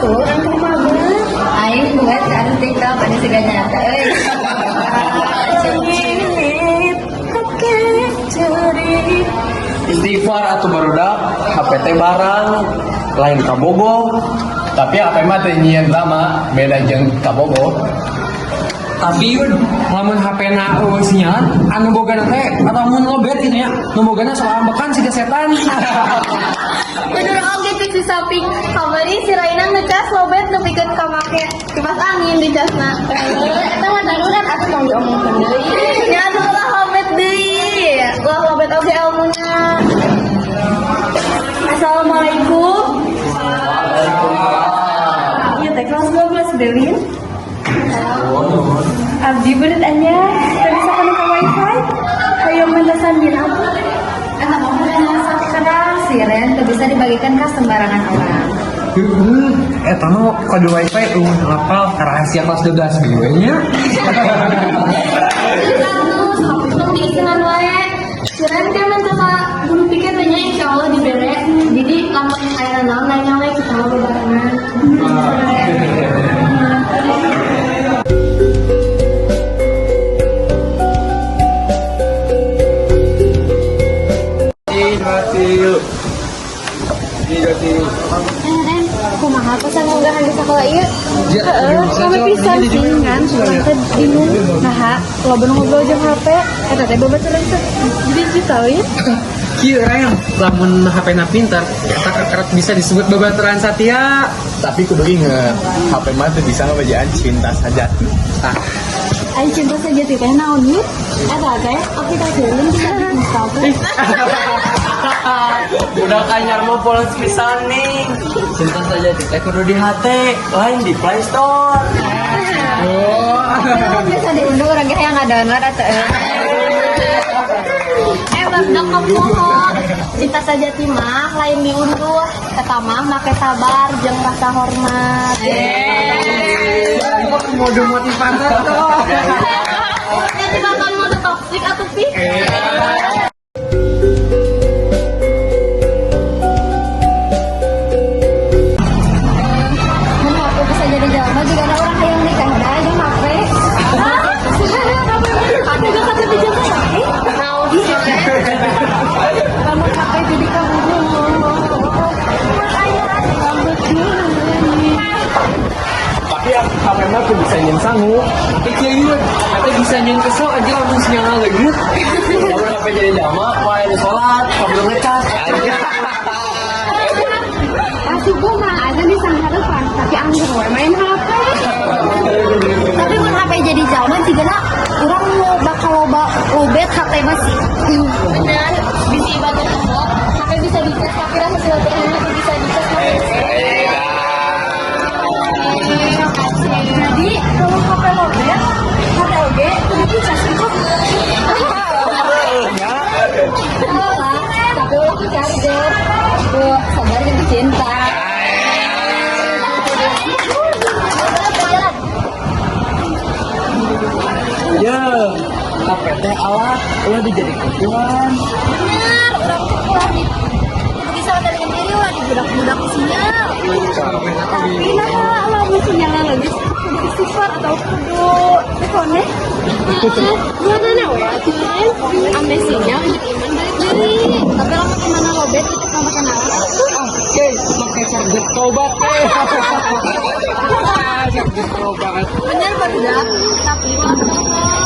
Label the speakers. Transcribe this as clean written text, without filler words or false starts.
Speaker 1: Atuh, urang teh mabar.
Speaker 2: Aing buat ke anu TikTok ada siga nyata euy.
Speaker 3: Istighfar atau barudak, HP teh barang, lain kabogoh.
Speaker 4: Tapi HP mah teu nyieun drama, beda jeung kabogoh.
Speaker 5: Tapi yun, lamun HP na euweuh sinyal, anu bogana teh atau mun lobet gitu ya, nu bogana sok ambekan siga setan.
Speaker 6: Bener oge ti si Saping. Kamari si Raina ngecas lobet nepikeun ka make kipas angin di casna.
Speaker 1: Eta mah darurat atuh tong diomongkeun deui.
Speaker 6: Ya atuh lah lobet deui. Ulah lobet oge ilmuna. Assalamualaikum.
Speaker 1: Ieu teh kelas 12 Bewin. Abdi burit anyar, teu bisa kana ka wifi. Hoyong minta sandina atuh.
Speaker 2: Eta mah bukan sakral sih Ren, teu bisa dibagikan ke sembarangan orang.
Speaker 5: Heeh, eta mah kode wifi euweuh ngapal rahasia kelas 12 B we nya.
Speaker 6: Terus HP tong diisenan wae. Si Ren kan minta ka guru piket teh nya, insyaallah dibere. Jadi lamun aya naon nanya we, kita mah bebarengan.
Speaker 4: Terima kasih.
Speaker 6: Eh, Ren, kumaha pesan unggahan di sekolah ieu?
Speaker 1: Heeh, kami pisan sih ngan urang teh bingung naha loba nu ngobrol jeung HP eta teh babaturan digital ya.
Speaker 5: Kieu Ren, lamun HP na pinter, eta kerep bisa disebut babaturan satia.
Speaker 4: Tapi kudu inget, HP mah teu bisa ngabejaan cinta sejati.
Speaker 5: Tah,
Speaker 1: Ai cinta sejati teh naon yuk? Eta teh aplikasi lain bisa diinstal teh.
Speaker 3: Udah kanyar mah polos pisan nih. Cinta saja teh kudu di hati, lain di Play Store.
Speaker 2: Tapi bisa diunduh urang ge hayang ngadownload atuh.
Speaker 6: Eh, barudak kapoho. Cinta sejati mah lain diunduh. Eta mah make sabar jeung rasa hormat.
Speaker 5: Mode motivator tuh.
Speaker 6: Ya tibatan mode toksik atuh pi.
Speaker 2: Mun HP bisa jadi jelema juga ada orang hayang nikah da jeung HP.
Speaker 6: Aku gak kata di jasa. Naon sih?
Speaker 1: Lamun HP jadi kamu rambut
Speaker 4: Tapi HP mah teu bisa nyieun sangu.
Speaker 5: Tapi kieu yun, eta bisa nyieun kesel aja lamun sinyalna leungit.
Speaker 3: Lamun HP jadi jalma, moal aya nu salat, kabur ngecas.
Speaker 1: Ah, subuh mah ada di sangharepan, tapi angger we main HP.
Speaker 2: Tapi mun HP jadi jalma jigana urang mau bakal loba lobet HP mah sih.
Speaker 6: Bener, bisa ibadah Allah. HP bisa dicas tapi rasa silaturahmi itu bisa dicas.
Speaker 1: Jadi kalau HP lobet, HP oge kudu dicas itu.
Speaker 2: Lah, tapi ulah ku charger. Ku sabar jeung cinta.
Speaker 3: Ya, HP teh alat, ulah dijadikan tuan.
Speaker 6: Bener, urang teh ulah di bisa dengan diri ulah dibudak-budak ku sinyal.
Speaker 1: Tapi nah lamun sinyalna leungit kudu istighfar atau kudu reconnect.
Speaker 6: Gua nana we atuh Ren. Ameh sinyal jeung iman balik deui.
Speaker 2: Tapi lamun gimana lobet itu sama kenalan atuh.
Speaker 5: Oke, pakai charger tobat teh. Charger tobat.
Speaker 6: Bener barudak, tapi ulah bohong.